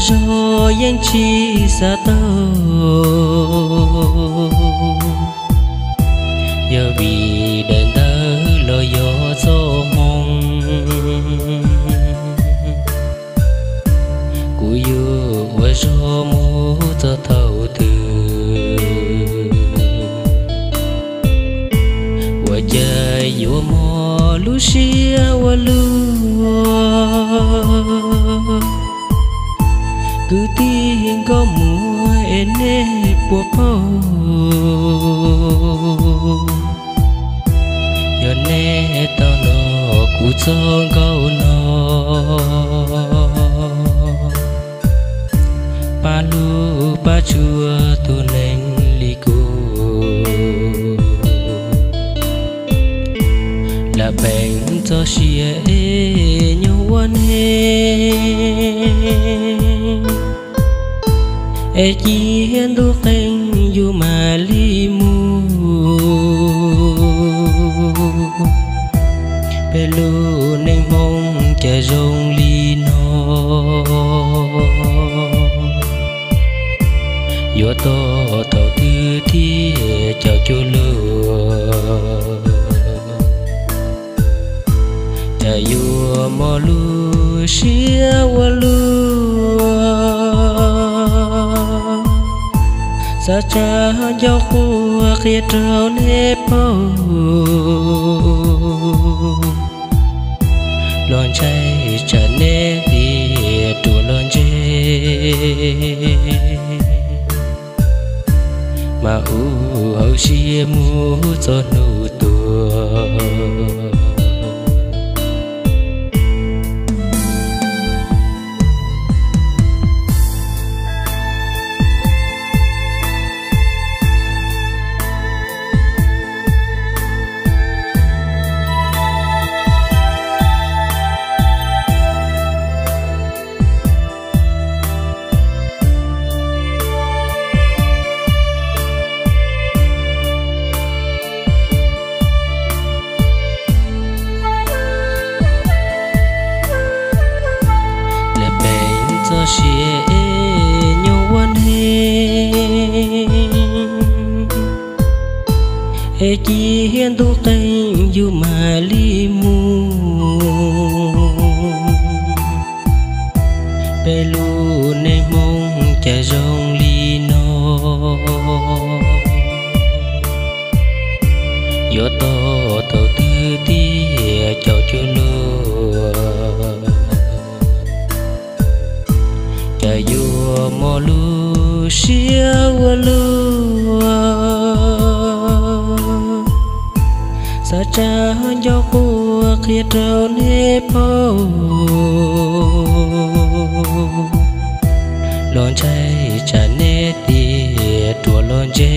zog yeej tsis xav tau. Yog vim daim ntawv los yog txoj hmoo, kuv yuav ua zog mus txog thaum twg? Ua cas yuav mob lub siab ua luaj, kwv tij nkauj muam es nej puas paub? Yog nej tau hnov kuv txoj nkauj no, pab hlub pab tshua tus neeg li kuv. Lam peem txoj sia es nyuag ua neeg, es cia ntuj qees yus mam li mus. Peb lub neej Hmoob cas zoo li no, yuav tos thaum twg thiaj caum cuag luag? Cas yuav mob lub siab ua luaj, xav tsa nco quaj qhia rau nej paub. Los ntshai tsam nej tias ruam los ntse, mas u hauv siab mus txog hnub tuag. Lam peem txoj sia es nyuag ua neeg, es cia ntuj qees yus mam li mus. Peb lub neej Hmoob cas zoo li no, yuav tos thaum twg thiaj caum cuag luag? Cas yuav mob lub siab ua luaj, xav tsa nco quaj qhia rau nej paub. Los ntshai tsam nej tias ruam los ntse,